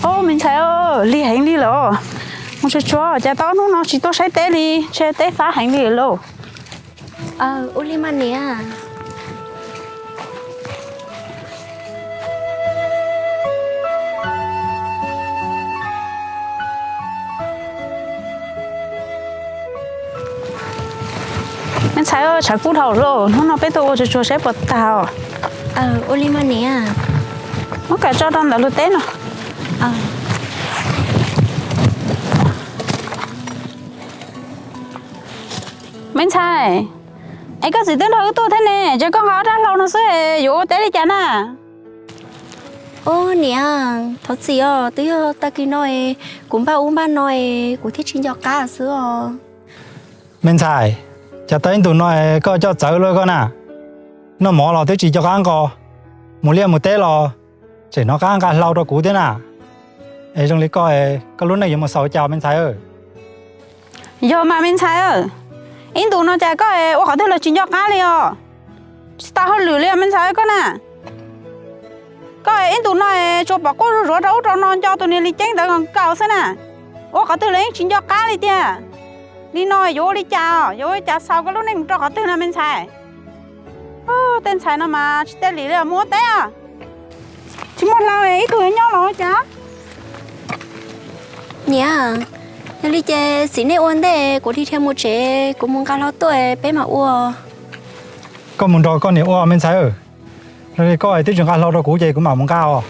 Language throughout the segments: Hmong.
Au, me ntxhais, lig heev li lawm. Mus tsuag tsuag, cas tau ob hnub no tsis tuaj saib teb li, ntshe teb fab heev li lawm lauj. Ua li mas niam. Me ntxhais, tshav kub dhau lawm, hnub no peb tuaj ua tsuag tsuag saib puas tag os. Ua li mas niam. Muab kaw tso rau ntawm lub teb no. Me ntxhais, es koj txiv twb nrog wb tuaj thiab ne, ces koj nqa ob rab hlau no xwb, yuav ua teb li cas na? Au niam, thov txim os, twb yog tag kis no es kuv npaj ub npaj no es kuv thiaj tsis nco qab xwb os. Me ntxhais, cas tau ib ntus no es koj coj txawv luaj koj na. Noj mov los twb tsis nco qab nqos, mus liaj mus teb los tseem hnov qab nqa hlau rau kuv thiab na. Es zoo li koj, koj lub neej yuav mus xaus cas me ntxhais? Yog mas me ntxhais, ib ntus no cas koj ua qhov twg los tsis nco qab li os. Tsis tau hauj lwm li os me ntxhais koj na. Koj ib ntus no tsuas pom quaj zuj zus rau ub rau no nco tus niag Lis Ceeb ntawd nkaus xwb na. Ua qhov twg los yeej tsis nco qab li tiag. Li no yuav ua li cas, yuav ua li cas xaus koj lub neej mus rau qhov twg no me ntxhais? Tej ntxhais no mas tsis tej lim li os, mus ua teb os. Tsis muaj hlau, ib tug nyob los ua cas? Niam, yog li ces txiv nej ua ntej, kuv dhia dhia mus tsev, kuv mus nqa hlau tuaj peb mam ua. Koj mus nrog koj niam ua me ntxhais. Yog li koj twb tsis nqa hlau rau kuv ces kuv mam mus nqa os.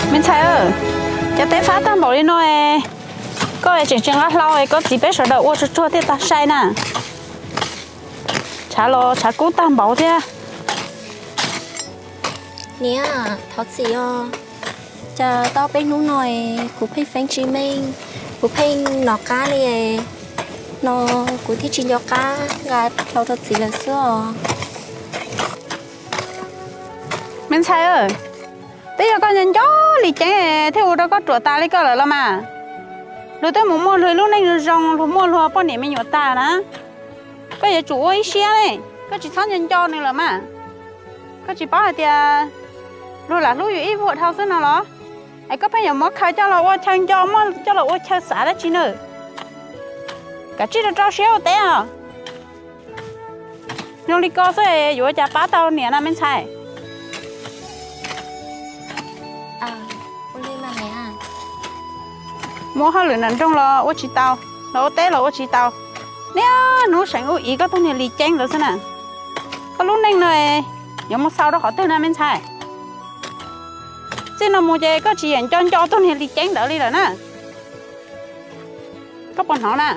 Me ntxhais, cov teb fab tag npaum li no, koj tseem tsis nqa hlau, koj txiv peb sawv daws ua tsuag tsuag thiaj tag sai na. Tshav los tshav kub tag npaum thiab. Niam, thov txim os. Cas tau peb hnub no kuv pheej feeb tsis meej, kuv pheej hnov qab li no, kuv thiaj tsis nco qab nqa hlau rau txiv lawm xwb os. Me ntxhais, twb yog koj nco nco Lis Ceeb thiaj ua rau koj ruam tas li koj lawm los mas. Luag twb mus muaj luag lub neej zoo zoo, luag muaj luag poj niam me nyuam tag na. Koj yuav tsum ua ib siab ne, koj tsis txhob nco nco nws lawm mas. Koj tsis paub hais tias luag lam hlub yus ib vuag dhau xwb no los? Es koj pheej yuav muab khaws coj los ua chaw nco, muab coj los ua chaw xav dab tsi na? Kav tsij rau rau siab ua teb os. Zoo li ko xwb yuav ua cas pab tau niam no me ntxhais? Muab hauj lwm nram nroog los ua tsis tau, los ua teb los ua tsis tau. Niaj hnub seev ub iv koj tus niag Lis Ceeb ntawd xwb na. Koj lub neej no yuav mus xaus rau qhov twg na me ntxhais? Txij no mus ces koj tsis yeem nco nco tus niag Lis Ceeb ntawd li lawm na. Koj puas hnov na?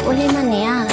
Ua li mas niam.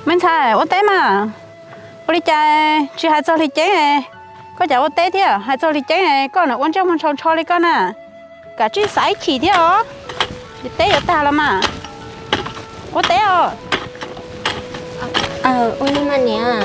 Me ntxhais, ua teb mas. Ua li cas tsis hais txog Lis Ceeb, koj cas ua teb thiab? Hais txog Lis Ceeb, koj ua ntsej muag ntshaus ntsho li koj na. Kav tsij xav ib chim thiab os. Teb yuav tag los mas. Ua teb os. Ua li mas niam.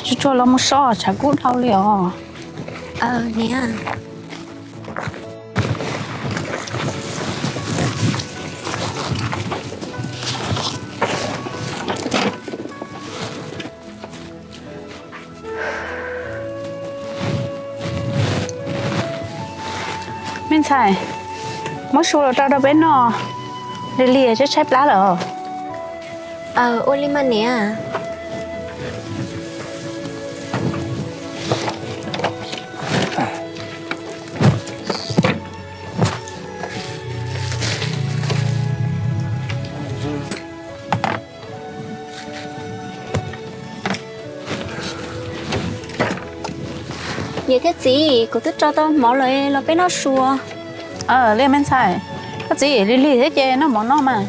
Tsuag tsuag los mus so, tshav kub dhau li os. Me ntxhais, muab su los rau rau peb noj, lig lig tshaib tshaib plab lawm. Ua li mas niam. Niam thiab txiv, kuv twb rau tau mov lawm los peb noj su. Li me ntxhais, koj txiv lig lig thiab ces noj mov noj mas.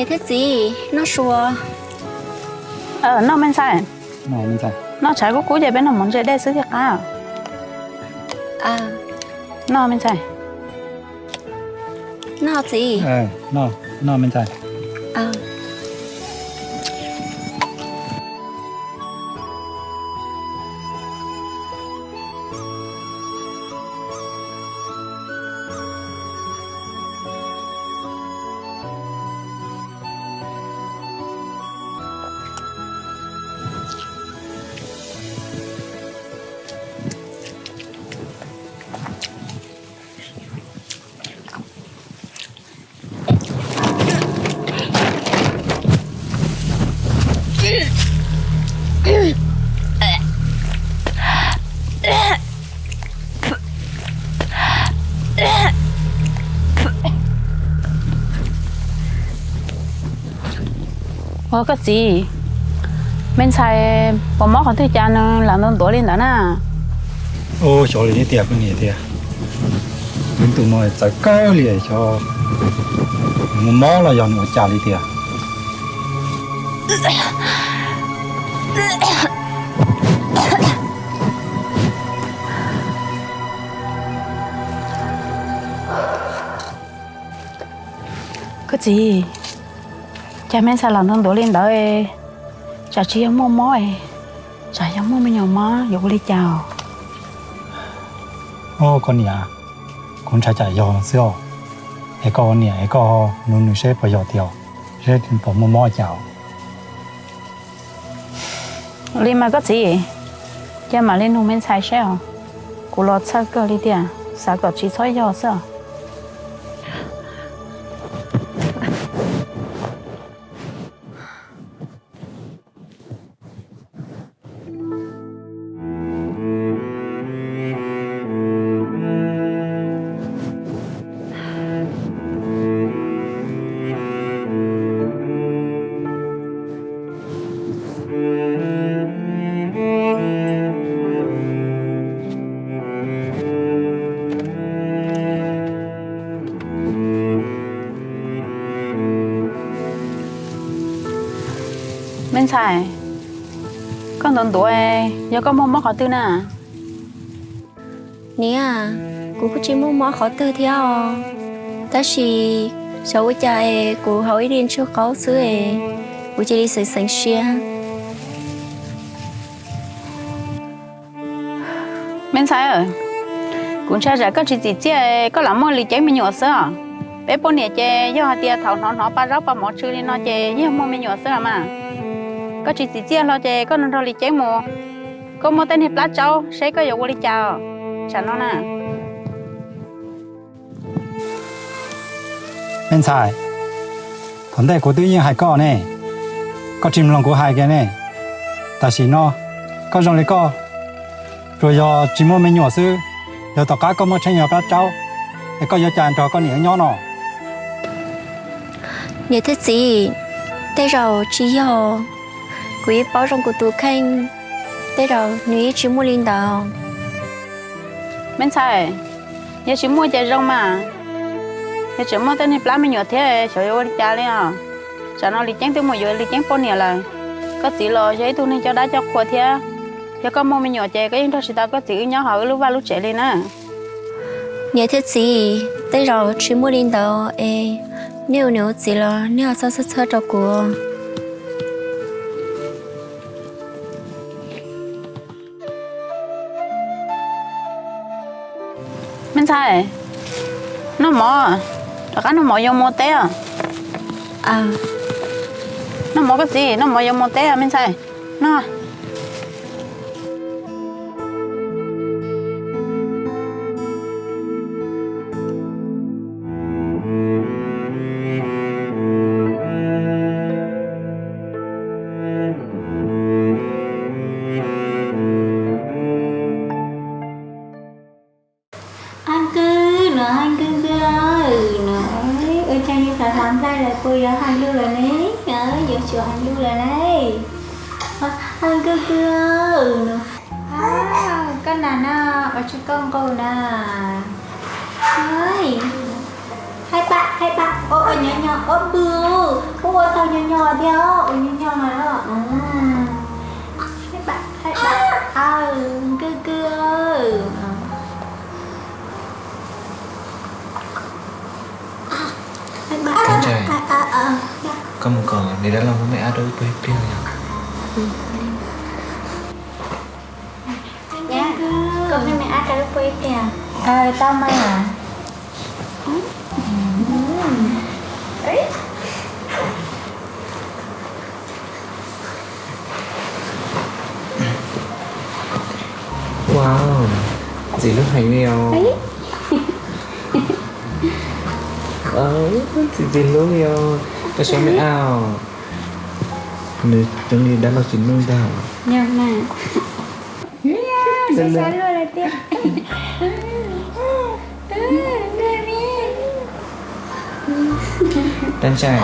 Niam thiab txiv, noj su. Noj me ntxhais. Noj tshav kub kub ces peb noj mov ntse dej xwb thiaj qab. Noj me ntxhais. Noj txiv. Noj me ntxhais. Ua koj txiv, me ntxhais pom mob qhov twg cas nws lam ntuav ntuav li ntawd na? Ua xyov li thiab tiag koj niam tiag, tus no txawv kawg li, xyov nws mob los yog nws ua cas li tiag. Koj txiv, cas me ntxhais lam ntuav ntuav li ntawd, tsam tsis yog muaj mob, tsam yog muaj me nyuam mob yuav ua li cas? Os koj niam, kuv ntshai tsam yog xwb os. Es koj ua niam es koj nug nws seb puas yog tiag, seb puas muaj mob cas. Li mas koj txiv, cia mam li nug me ntxhais seb os. Kuv los txhawj kawg li tiag, xav kom tsis txhob yog xwb os. Me ntxhais, koj ntuav ntuav, yog koj muaj mob qhov twg na? Niam, kuv kuj tsis muaj mob qhov twg thiab os, tab sis xyov ua cas es kuv hauv ib lim ntsug qaub xwb es kuv cia li xeev xeev siab. Me ntxhais, kuv ntshai tsam koj tsis txim txiaj, koj lam muaj li ceeb me nyuam xwb os. Peb poj niam ces yog hais tias thaum hnov hnov pa zaub pa mov tsw li no ces yeej muaj me nyuam xwb los mas. Koj tsis txim txiaj hlo ces koj nrog nrog li ceeb mus, koj muaj tej niag plab tsaub seb koj yuav ua li cas tsam no na. Me ntxhais, thaum ntej kuv twb yeej hais koj ne, koj tsis mloog kuv hais kiag ne. Tam sim no koj zoo li koj, tsuas yog tsis muaj me nyuam xwb, yog tom qab koj muaj tsheej yog plab tsaub, es koj yuav cas nrog koj niam nyob no? Niam thiab txiv, tej zaum tsis yog, kuv yeej paub zoo kuv tus kheej, tej zaum nws yeej tsis muaj li ntawd. Me ntxhais, Yog tsis muaj ces zoo mas, yog tseem muaj tej niag plab me nyuam thiab xyov yuav ua li cas li os. Tsam no Lis Ceeb twb mus yuav Lis Ceeb poj niam lawm. Koj txiv los yog ib tug neeg coj dab coj qhua thiab, yog koj muaj me nyuam ces koj yeej nrog tsis tau koj txiv wb nyob hauv wb lub vaj lub tsev li na. Niam thiab txiv, tej zaum tsis muaj li ntawd es, nej ua niam ua txiv los nej ho txhawj txhawj txhawj rau kuv. Me ntxhais, noj mov, rov qab noj mov yuav mus teb os. Noj mov koj txiv, noj mov yuav mus teb os me ntxhais, noj. Hais Nkauj Nkauj no, Hais Nkauj Nkauj, no, ua cas yuav xav xav nplaig lawm puas yuav hais lus lawm ne? Yuav tsum hais lus lawm ne. Hais Nkauj Nkauj no, koj nas na, ua tsis koj nqus na. Hais pam, hais pam, ua nyob nyob, ua pw, ua ua tau nyob nyob thiab, ua nyob nyob mas. Hais pam, hais pam, Nkauj Nkauj. Koj mus kom niam dab laug muab me ab rau wb pw ib pliag yom. Koj muab me ab rau wb pw ib pliag. Tau mas. Wow, ntxim hlub heev li os. Ntxim ntxim hlub li os. Koj saib me ab, nws zoo li dab laug tsis nuj ntag. Tab ntshai,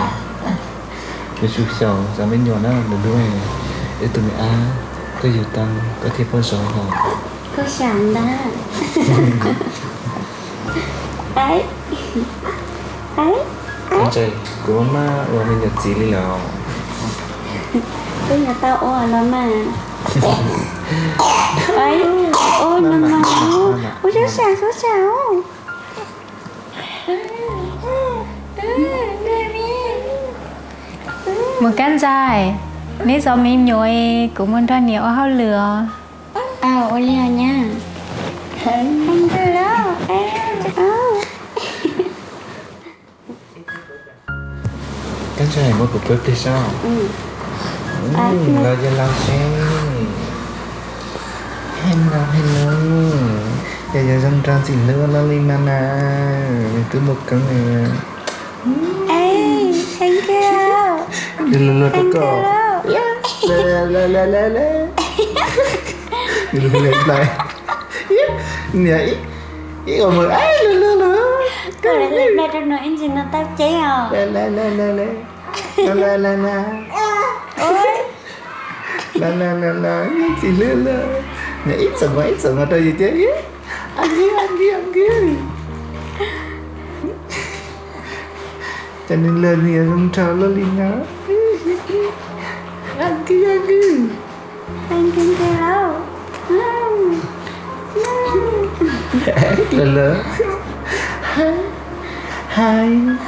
kuv tsis xyaum xyov me nyuam na, nws hlub wb tus me ab, koj yug tau koj thiaj paub zov hos. Koj xyaum ntag. Tab ntshai, kuv maj maj ua me nyuam txiv li lawm. Koj yuav tau ua los mas. Ua no mas, ua sab sam sab sam. Mus Kab Ntxaij, neb zov me nyuam, kuv mus nrog niam ua hauj lwm os. Ua li os nyab. Kab Ntxaij, muab kuv pub pliag saib. Los yog los seb. Hello, hello. Yog yog zoo nraug ntxim hlub los li no na. Nws twb mus koob. Luag luag rau koj. Niam ib ua mus luag luag luag. Koj ib ntsis no tau ceb os. La la la la, ntxim hlub lawm. Niam ib txoom ib txoom rau yus thiab. Ab nkig ab nkig ab nkig. Cas nws luag nws yuav zoo nraug luaj li no. Ab nkig ab nkig. Ab nkig nkig lauj. Luag luag. Hais, hais.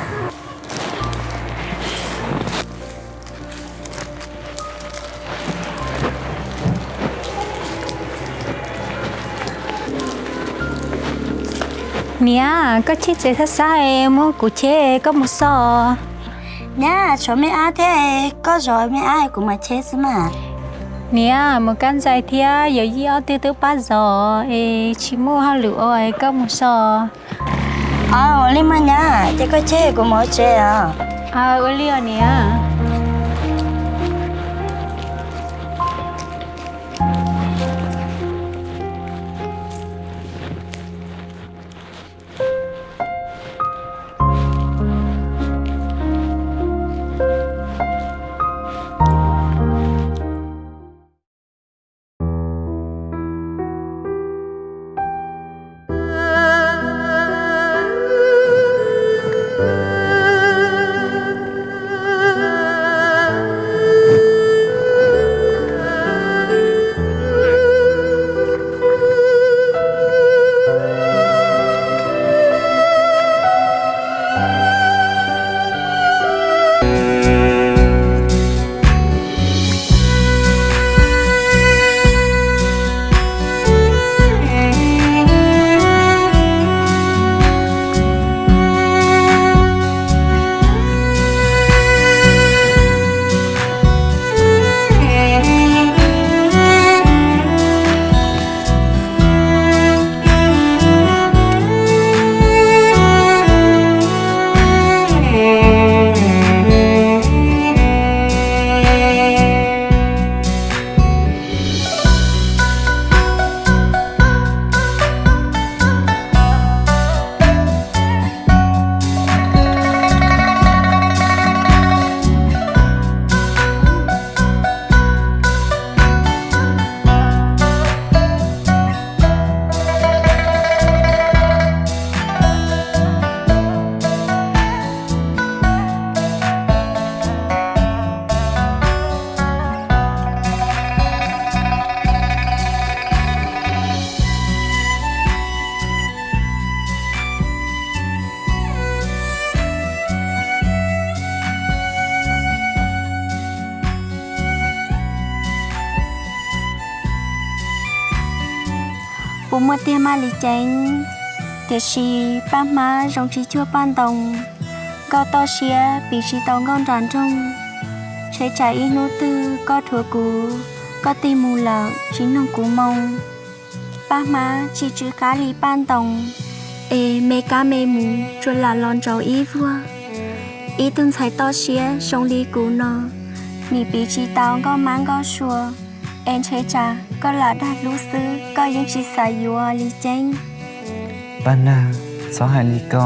Niam, koj cheb tsev xab xab es muab kuv cheb koj mus so. Nyab, tshuav me ab thiab, koj zov me ab kuv mam cheb xwb mas. Niam, mus Kab Ntxaij thiab Yawm Yij ob tug twb pab zov es tsis muaj hauj lwm ua es koj mus so. Ua li mas nyab, ces koj cheb kuv mus ua tsev os. Ua li os niam. Muaj tiag Maj Lis Ceeb, tiam sis Paj Hmab zoo tsis cuag Paj Ntoo. Nkauj toj siab piv tsis tau Nkauj nram nroog. Ntshe tsam ib hnub twg koj dhuav kuv, koj tig mus lawm tsis noog kuv moo. Paj Hmab tsis tsw qab li Paj Ntoo, es me kab me mus tsuas lam los ntsaum ib vuag. Ib tug ntxhais toj siab zoo li kuv no, nim piv tsis tau Nkauj Mab Nkauj Sua, es ntshe tsam koj lam dag hlub xwb, koj yeej tsis xav yuav Lis Ceeb. Paj Nag, txhob hais li ko,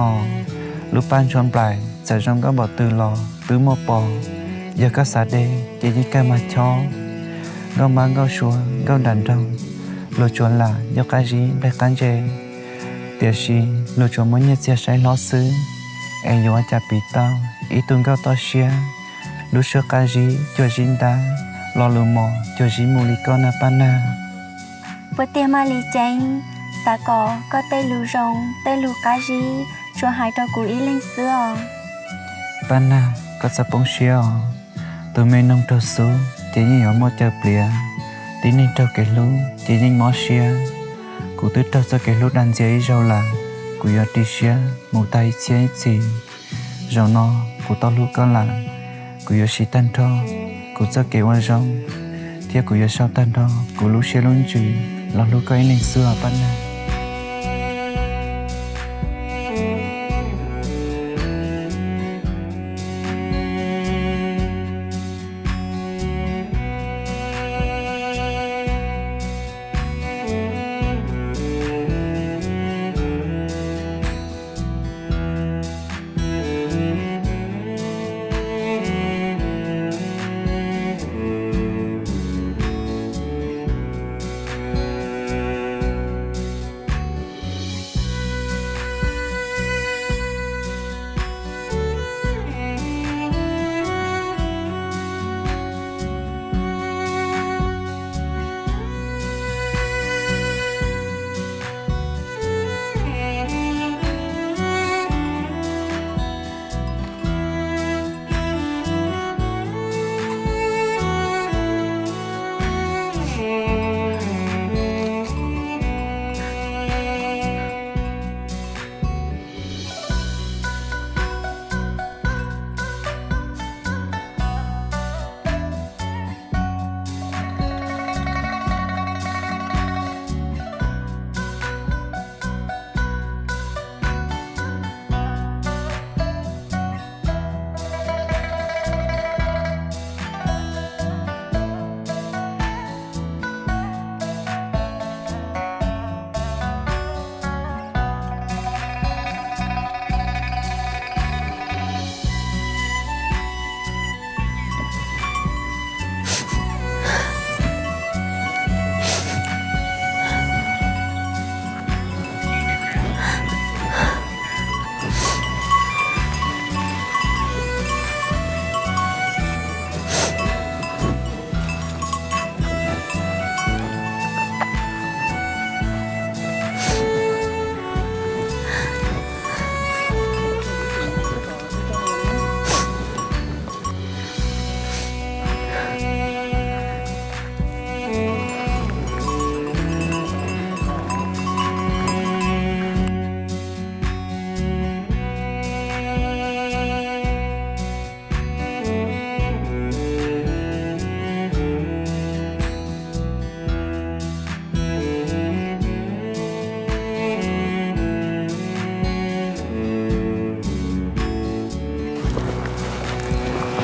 lub paj ntsuag nplaim txawm zoo nkauj npaum twg los twb muaj pos, yog koj xav de ces yeej kawg mas chob. Nkauj Mab Nkauj Sua, Nkauj nram nroog, luag tsuas lam yog qab zib nplaig qab ntse, tiam sis luag tsuas muab nyiaj txiag saib hlob xwb, es yuav cas piv tau ib tug nkauj toj siab, lub suab qab zib cuag zib ntab, lo lus mos cuag zib mus li koj na Paj Nag. Puas tiag Maj Lis Ceeb, xav kom koj tej lus zoo tej lus qab zib tsuas hais rau kuv ib leeg xwb os. Paj Nag, koj txhob poob siab os. Tus me noog raug xub ces yeej yuav muaj caws pliav, tib neeg raug kev hlub ces yeej mob siab. Kuv twb raug txoj kev hlub dag ntxias ib zaug lawm, kuv yuav ris siab mus tag ib txhiab ib txhis. Zaum no kuv tau hlub koj lawm, kuv yuav siv tag nrho kuv txoj kev ua zoo, thiab kuv yuav sau tag nrho kuv lub siab lub ntsws los hlub koj ib leeg xwb os Paj Nag.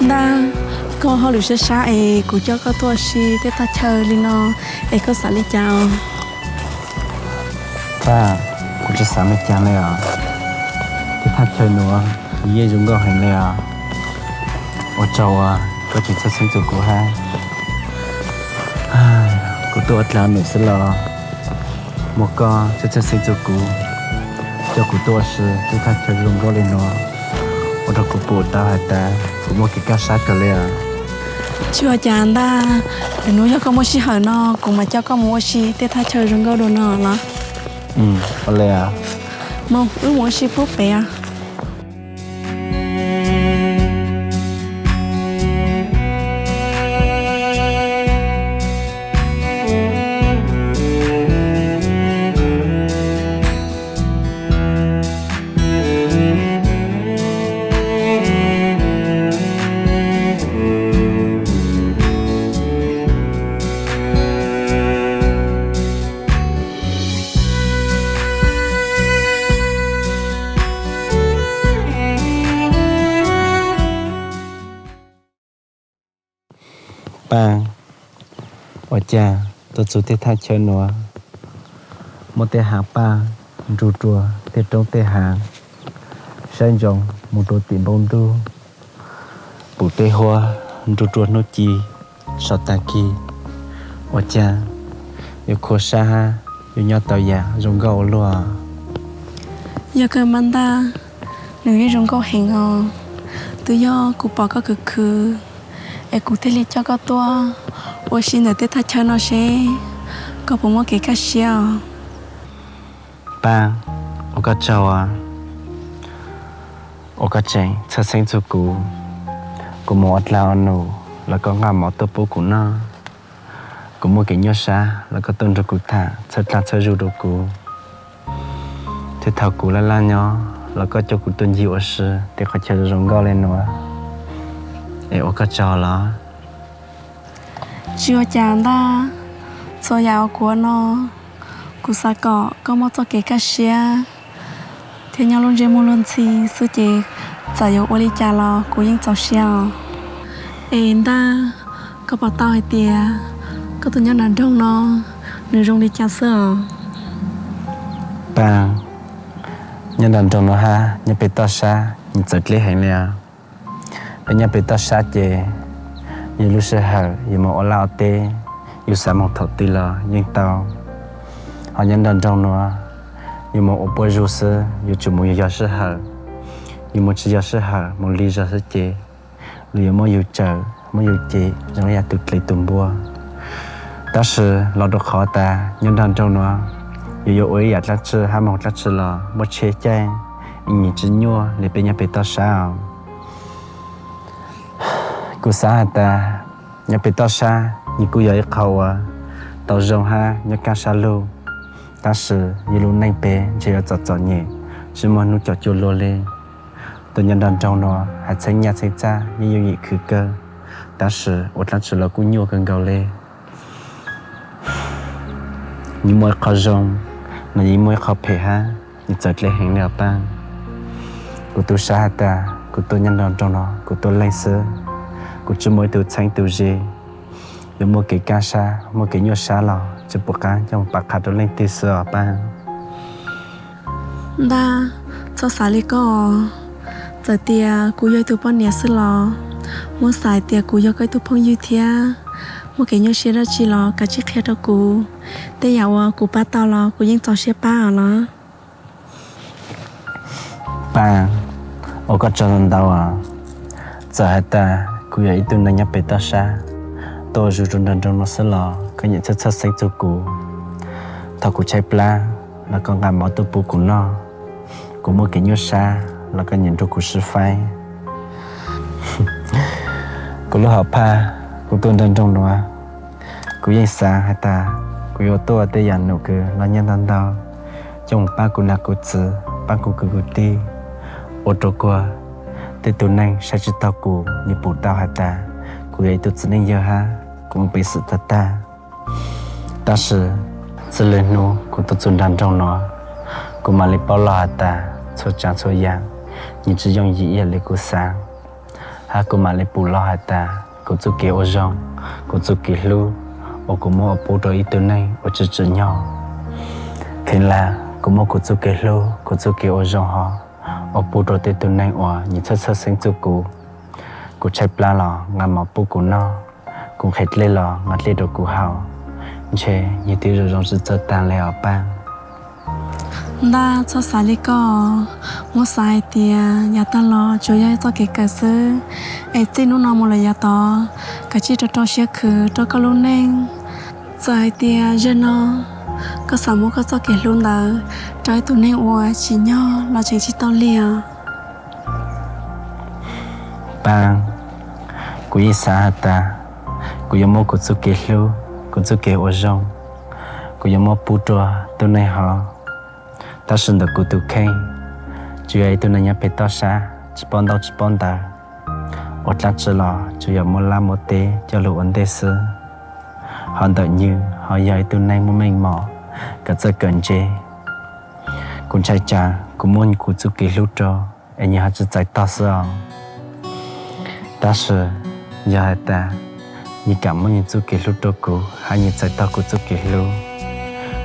Ntaj, koj hauj lwm sab sab es kuv coj koj tuaj ua si tej thaj chaw li no, es koj xav li cas os? Ntaj, kuv tsis xav li cas li os. Tej thaj chaw nuav yeej zoo nkauj heev li os. Ua tsaug uas koj tseem txhawj xeeb txug kuv hab. Kuv tuaj ua dlaab num xwb los muaj koj txhawj txhawj xeeb txug kuv, coj kuv tuaj ua si tej thaj chaw zoo nkauj li no, ua rau kuv pum tau hais tas kuv muaj kev kaj sab kawg li os. Tsis ua cas Ntaj, lwm hnub yog koj muaj sij hawm no kuv mam coj koj mus ua si tej thaj chaw zoo nkauj dua no los. Ua li os. Mus, wb mus ua si puag pem os. Paaj, ua caag tuaj txug tej thaj chaw nuav, muaj tej haav paaj nrug rua tej roob tej haav, saib ntsoov moog rua tim npoo ntuj, pum tej huab nrug rua hnub ci so taag kig, ua caag yuav khuam sab hab yuav nyob tau yaam zoo nkauj ua luaj. Yog kawg mas ntaag, nwg yeej zoo nkauj heev os. Twb yog kuv pom koj khwv khwv es kuv thiaj li coj koj tuaj ua si ntawm tej thaj chaw no seb koj puas muaj kev kaj siab os. Paaj, ua koj tsaug uas koj tseem txhawj xeeb txug kuv. Kuv moog ua dlaag ua num los koj nqaj mov tuaj pub kuv noj, kuv muaj kev nyuaj sab los koj tuaj nrug kuv tham txhawb dlaag txhawb zug rua kuv. Thiab thaum kuv laj laj nyob los koj coj kuv tuaj ncig ua si tej qhov chaw zoo nkauj le nuav, es ua koj tsaug los. Tsi ua cas ntaag, txhua yaam uas kuv ua no, kuv xaav kom koj muaj txoj kev kaj siab thiab nyob lub ntsej muag luag ntxhi xwb ces txawm yuav ua li cas los kuv yeej txaus siab os. Es ntaag, koj puas tau hais tias koj tuaj nyob nram nroog no nws zoo li cas xwb os? Paaj, nyob nram nroog no hab nyob peg toj sab nws txawv dleb heev li os. Peb nyob peg toj sab ces yus lub sij hawm yus moog ua laj ua teb, yus xav moog thaum twg los yeej tau. Ho nyob nram nroog nuav, yus moog ua puab zug xwb, yus tsuas moog yog yog sij hawm, yus moog tsi yog sij hawm moog lig zog xwb ces luas yuav muab yus cawm muab yus cem zoo le yam tug dlev tug npua. Tab sis los rua qhov tas nyob nram nroog nuav, yus yuav ua ib yaam dlaab tsi hab moog dlaab tsi los muaj tsheb caij, ib nyuas tsi nyuaj le peb nyob peg toj sab os. Kuv xaav has tas nyob peg toj sab nws kuj yog ib qho uas tau zoo hab nyob kaaj sab lug, tab sis yus lub neej peg ntshe yuav txom txom nyem, tsi muaj hnub caum cuag luag le. Tuaj nyob nram nroog nuav has txheeb nyaj txheeb txaj yeej yooj yim khwv kawg, tab sis ua dlaab tsi los kuj nyuaj kawg nkaus le. Nws muaj ib qho zoo, nws yeej muaj ib qho phem hab, nws txawv dleb heev li os Paaj. Kuv tub sab has tas kuv tuaj nyob nram nroog no kuv tuaj leej xwb, kuv tsi muaj ib tug txheeb tug ze, yuav muaj kev kaaj sab muaj kev nyuaj sab los tsi pum qaab coj moog pav qha rua leej twg xwb os Paaj. Ntaag, txhob xav li koj os. Txawm tias kuv yog ib tug poj niam xwb los muab xav hais tias kuv yog koj ib tug phooj ywg thiab. Muaj kev nyuaj siab dlaab tsi los kav tsij qhia rau kuv, tej yaam uas kuv pab tau los kuv yeej txaus siab pab os los. Paaj, ua koj tsaug ntau os. Txawm has tas kuv yog ib tug neeg nyob peg toj sab, tuaj ua zug rua nram nroog no xwb los koj nyam txhawj txhawj xeeb txug kuv. Thaum kuv tshaib plab los koj nqa mov tuaj pub kuv noj, kuv muaj kev nyuaj sab los koj nyam nrug kuv sib faib. Kuv lub hom phaj, kuv tuaj nram nroog nuav, kuv yeej xav has tas kuv yuav tuaj ua tej yaam num kws loj nyab ntau ntau, coj moog paab kuv nam kuv txiv, paab kuv kwv kuv tij, ua rua kuas tej tug neeg saib tsi taug kuv nwg pum tau has tas kuv yog ib tug txiv neej yawg hab kuv moog peev xwm tag tag. Tab sis txij le nub kuv tuaj txug nram nroog nuav, kuv mam li paub lug has tas txhua tsaav txhua yaam nwg tsi yooj yim ib yam li kuv xaav, hab kuv mam li pum lug has tas kuv txuj kev ua zoo, kuv txuj kev hlub uas kuv muab ua pub rua ib tug neeg ua tsi tsim nyog, kheev lam kuv muab kuv txuj kev hlub kuv txuj kev ua zoo hov ua pub rua tej tug neeg uas nwg txhawj txhawj xeeb txug kuv. Kuv tshaib plab los nqa mov pub kuv noj, kuv nqhis dlej los nqa dlej rua kuv haus, ntshe nwg twb zoo zoo tsi txawj taag le os Paaj. Ntaag, txhob xav li koj, muab xav hais tias yav taag los tsuas yog txoj kev kawm xwb, es txij nub no moog lawm yav tod, kav tsij rau rau siab khwv rua koj lub neej. Txawm hais tias zaum no koj xav muab koj txoj kev hlub ntawd rau ib tug neeg ua tsim nyog los tseem tsis tau lig os. Paaj, kuv yeej xav has tas kuv yuav muab kuv txuj kev hlub, kuv txuj kev ua zoo, kuv yuav muab pub rua tug neeg hov. Tab sis ntawm kuv tug kheej, tsuas yog ib tug neeg nyob peg toj sab, tsis paub ntaub tsis paub ntawv, ua dlaab tsi los tsuas yog muab lab muab teb coj lug ua ntej xwb. Hov ntawm nwg ho yog ib tug neeg muaj meej mom, kawm txawj kawm ntse. Kuv ntshai tsam kuv muab kuv txuj kev hlub rau es nwg ho tsi txais tog xwb os. Tab sis yog has tas Nyias kam muab nyias txuj kev hlub rau kuv, hab nyias txhais tog kuv txuj kev hlub.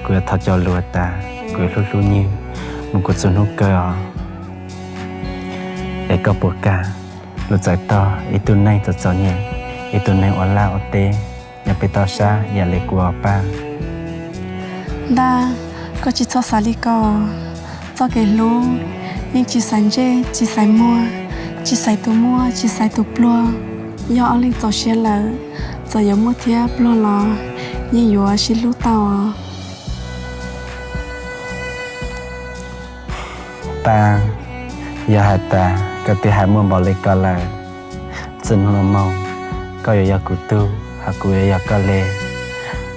Kuv yuav thov cov lus tas, kuv yuav hlub hlub nyias mus kuv txhua hnub kawg os. Es koj puas kam lug txais tog ib tug neeg txom txom nyem, ib tug neeg ua laj ua teb nyob peb toj sab yam le kuv os Paj? Ntaj, koj tsis txhob xav li ko. Txoj kev hlub yeej tsis xaiv ntsej tsis xaiv muag, tsis xaiv tus muaj tsis xaiv tus pluag. Yog ob leeg txaus siab lawm, txawm yuav muaj thiab pluag los yeej yuav sib hlub tau. Paj, yog has tas koj twb has muaj npaum le ko lawm, txij hnub no moog koj yuav yog kuv tug, hab kuv yuav yog koj le.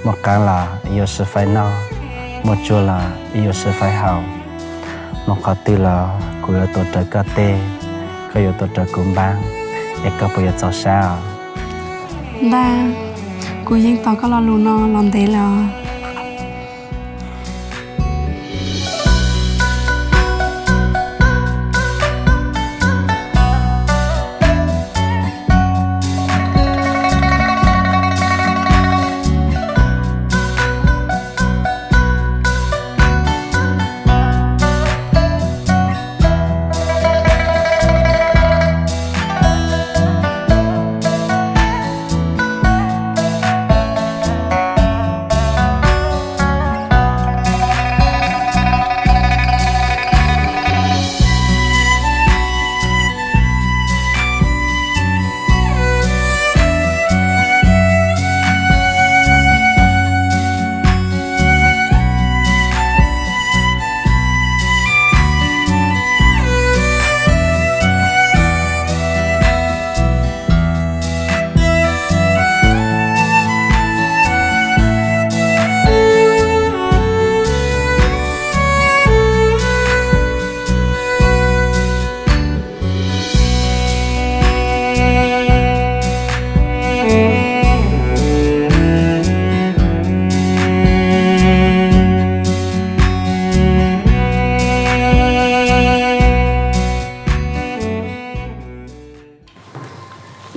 Muaj qaab los ib yuav sib faib noj, muaj tsuag los ib yuav sib faib haus. Muaj qhov twg los kuv yuav tuav rawv koj teg, koj yuav tuav rawv kuv npaab, es koj puas yuav txaus sab os? Ntaj, kuv yeej tos koj lo lus no los ntev lawm os.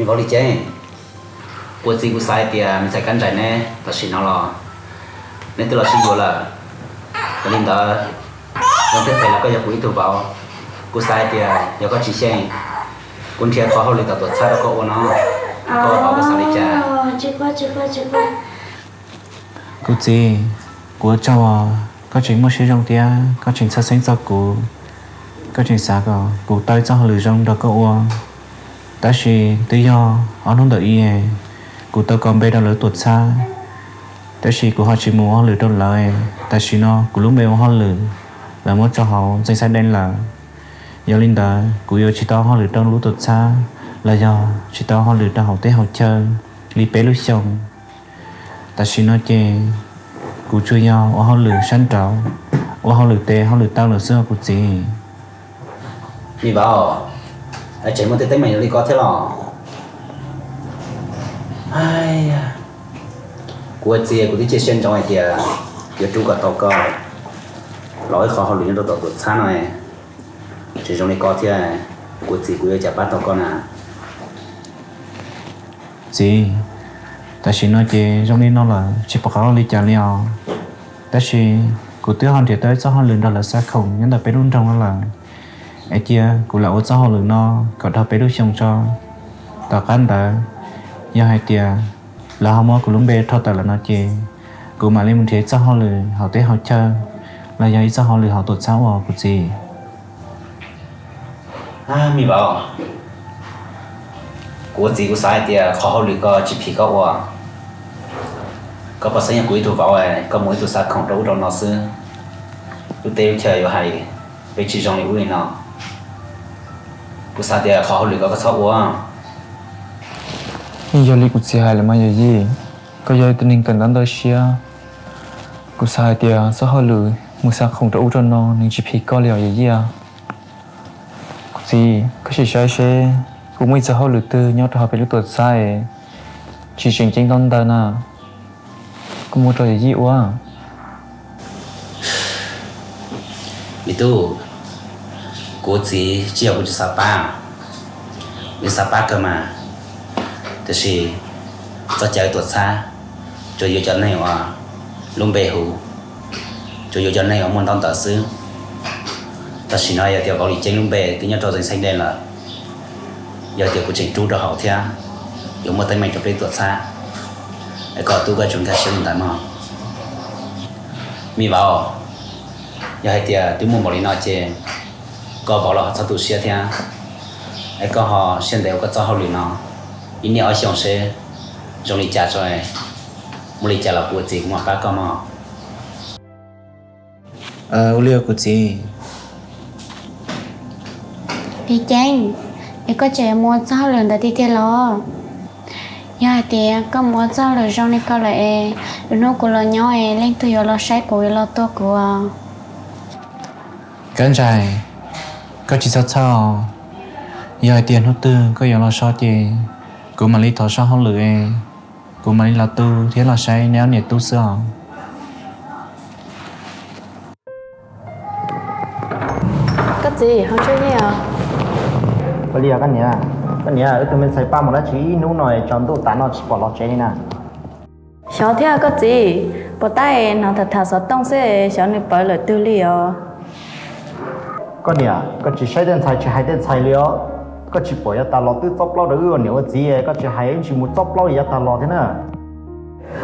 Vauv Lis Ceeb, kuv txiv kuv xav hais tias me ntxhais Kab Nrais neb tam sim no los neb twb los sib yuav lawm. Yog li ntawd, zoo thiab phem los koj yog kuv ib tug vauv. Kuv xav hais tias yog koj tsis xyeej, kuv nrhiav qhov hauj lwm tom tuam txhab rau koj ua no, koj ua vauv koj xav li cas? Kuv txiv, kuv ua tsaug os, koj tseem muaj siab zoo thiab koj tseem txhawj xeeb txog kuv, koj tseem xav kom kuv tau ib txoj hauj lwm zoo nrog koj ua. Tab sis twb yog ob hnub ntawm ib, kuv tau kos npe rau lawv tuam txhab, tab sis kuv ho tsis mus ua hauj lwm rau lawv. Tam sim no kuv lub npe ua hauj lwm lawv muab tso hauv ntxeev xab dej lawm. Yog li ntawd kuv yuav tsis tau hauj lwm rau lub tuam txhab los yog tsis tau hauj lwm rau hauv teb hauv chaw li peb lub xyoo. Tam sim no ces kuv tsuas yog ua hauj lwm sab nraud, ua hauj lwm tes hauj lwm taw lawm xwb os kuv txiv. Me vauv, tseem muaj tej teeb meem li ko thiab los? Kuv ua txiv kuv twb cia siab ntsoov hais tias yuav rub kom tau koj los ib qho hauj lwm nyob rau tom tuam txhab no, tseem zoo li ko thiab. Kuv ua txiv kuv yuav ua cas pab tau koj na? Txiv, tam sim no ces zoo li no lawm tsis pom qab ua li cas li os. Tab sis kuv twb ho nrhiav tau ib txoj hauj lwm nrog lawv xa khoom nyob ntawm peb lub nroog no lawm. Es cia kuv lam ua txoj hauj lwm no kom dhau peb lub xyoo tso. Tom qab ntawd, yog hais tias lawv ho muab kuv lub npe rho tawm lawm no ces kuv mam li mus nrhiav ib txoj hauj lwm hauv teb hauv chaw los yog ib txoj hauj lwm hauv tuam txhab ua kuv txiv. Me vauv, kuv ua txiv kuv xav hais tias qhov hauj lwm ko tsis phim koj ua. Koj puas xav yog kuv ib tug vauv, koj mus ib tug xa khoom rau ub rau no xwb, lub teb lub chaw yuav hais peb tsis zoo li ub li no. Kuv xav tias qhov hauj lwm ko koj txhob ua. Yeej yog li kuv txiv hais lawm mas yawm yij, koj yog ib tug neeg kawm ntawv ntawv siab. Kuv xav hais tias txoj hauj lwm mus xa khoom rau ub rau no nws tsis phim koj li os yawm yij. Kuv txiv, koj sim saib seb kuv muaj ib txoj hauj lwm twg nyob rau hauv peb lub tuam txhab es tsis tseem ceeb ntau ntawd na, kuv muab rau yawm yij ua. Me tub, kuv txiv tsis yog kuv tsis xav pab, kuv xav pab kawg mas, tiam sis Txoj cai tuam txhab tsuas yuav cov neeg uas lub npe huv, tsuas yuav cov neeg uas muaj ntaub ntawv xwb. Tam sim no yog tias Vauv Lis Ceeb lub npe twb nyob rau zeem xeeb dej lawm, yog tias kuv tseem rub rau hauv thiab, yuav muaj teeb meem rau peb tuam txhab, es koj tub koj tsum nkag siab li ntawd mog. Me vauv, yog hais tias twb muaj npaum li no ces koj vauv los ho txhob tu siab thiab, es koj ho siab ntev ua koj txoj hauj lwm no ib niaj ob xyoos seb zoo li cas tso, muaj li cas los kuv ua txiv kuv mam pab koj mog. Ua li kuv txiv. Lis Ceeb, es koj tseem mus ua txoj hauj lwm ntawd tiag tiag los? Yog hais tias koj mus ua txoj hauj lwm zoo li ko lawm es lwm hnub kuv los nyob es leej twg yuav los saib kuv yuav los tua kuv? Kab Ntsais, koj tsis txhob txhawj. Yog hais tias hnub twg koj yuav los so ces kuv mam li thov so hauj lwm es kuv mam li los tu thiab los saib neb ob niam tub xwb os. Koj txiv, ho tsuj yeej os. Ua li os koj niam, koj niam, wb tus me ntxhais Paj mus dab tsi ib hnub no es tsaus ntuj tas no tsis pom los tsev li na? Xyov thiab koj txiv, puas tab hnov tham tham xov tooj xwb xyov nws pawv lawm twg li os. Koj niam, koj tsis saib tej ntxhais tsis hais tej ntxhais li os. Koj tsis pom yav tas los twb txob plaub rau wb ua niam ua txiv, koj tsis hais ntsis mus txob plaub yav tas los thiab na.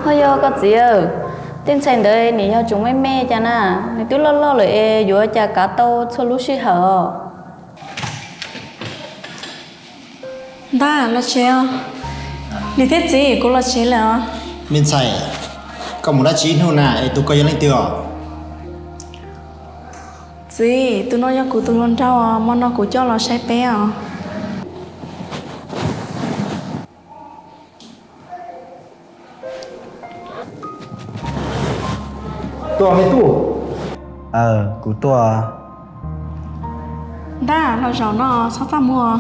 Ho yog koj txiv, tej ntxhais ntawd nim yog tseem me me cas na, nws twb loj loj lawm es yuav cas kav tau txhua lub sij hawm os. Npawg, los tsev os. Niam thiab txiv, kuv los tsev lawm os. Me ntxhais, koj mus dab tsi ib hnub na es tus ko yog leej twg os? Txiv, tus no yog kuv tus hluas nraug, hmo no kuv coj los saib peb os. Tuaj me tub. Kuv tuaj. Npawg, los zaum no txhob txaj muag.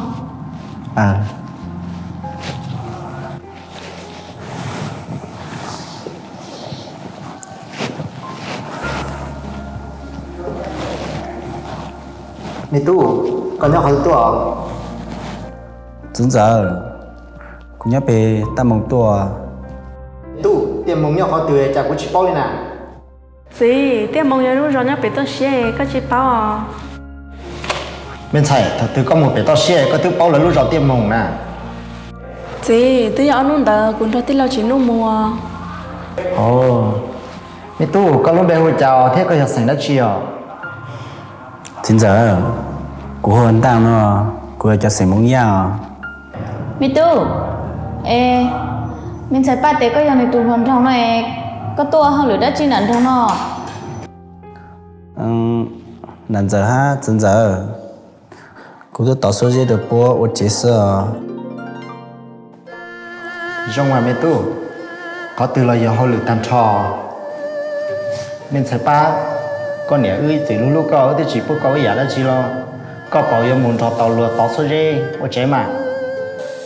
Me tub, koj nyob qhov twg tuaj? Txiv ntxawm, kuv nyob pem Taj Moos tuaj. Tub, Tiaj Moos nyob qhov twg cas kuv tsis paub li na? Txiv, Tiaj Moos yog lub zos nyob pem toj siab, koj tsis paub os? Me ntxhais, thaum twg koj mus pem toj siab koj twb paub lawv lub zos Tiaj Moos na? Txiv, twb yog ob hnub ntawd kuv nrog tij laug Tsis Nuj mus. Me tub, koj lub npe hu cas thiab koj yog xeem dab tsi os? Txiv ntxawm, kuv hu ua Ntaj no, kuv yog cov xeem Hmoob Yaj os. Me tub, es me ntxhais Paj tias koj yog nws tus hluas nraug no es koj tuaj ua hauj lwm dab tsi nram nroog no? Nram ntxawm hab txiv ntxawm, kuv tuaj tov xuab zeb rau puab ua tsev xwb os. Zoo mas me tub, qhov twg los yog hauj lwm tag nrho. Me ntxhais Paj, koj niam wb ib txwm hlub hlub koj, wb twb tsis pub koj ib yam dab tsi los koj puas yuav mus nrog tau luag tov xuab zeb ua tsev mas.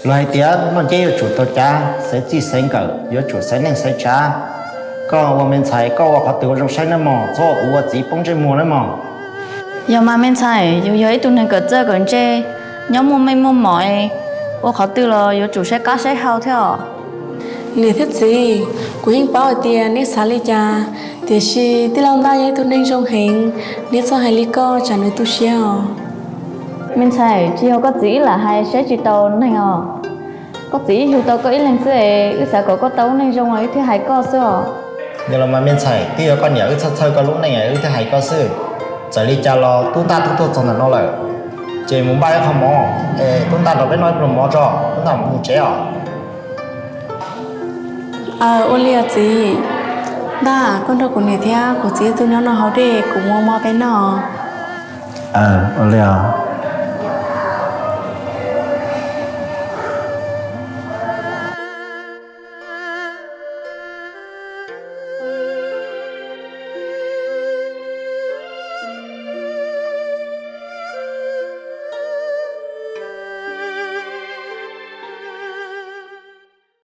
Luag hais tias noj nceb yuav tsum tau cav, xaiv txij xaiv nkawm yuav tsum xaiv neej xaiv tsav. Koj ua me ntxhais koj ua qhov twg ua zoo saib nawb mog, txhob ua kuv ua txiv poob ntsej muag nawb mog. Yog mas me ntxhais, yus yog ib tug neeg kawm txawj kawm ntse, nyob muaj meej muaj mom, ua qhov twg los yuav tsum saib qab saib hau thiab os. Niam thiab txiv, kuv yeej paub hais tias neb xav li cas, tiam sis tij laug Ntaj yog ib tug neeg zoo heev, neb txhob hais li koj tsam nws tu siab os. Me ntxhais, tsis yog koj txiv wb lam hais saib tsis taus neeg os. Koj txiv wb yug tau koj ib leeg xwb es wb xav kom koj tau lub neej zoo los wb thiaj hais koj xwb os. Yog los mas me ntxhais, twb yog koj niam wb txhawj txhawj koj lub neej wb thiaj hais koj xwb. Txawm li cas los tub Ntaj twb tuaj txog ntawm no lawm, ces mus npaj ib qho mov es tub Ntaj nrog peb noj ib pluag mov tso, tub Ntaj mus tsev os. Aw, ua li os txiv. Ntaj, koj nrog kuv niam thiab kuv txiv wb tuaj nyob no haus dej, kuv mus ua mov peb noj. Aw, ua li os.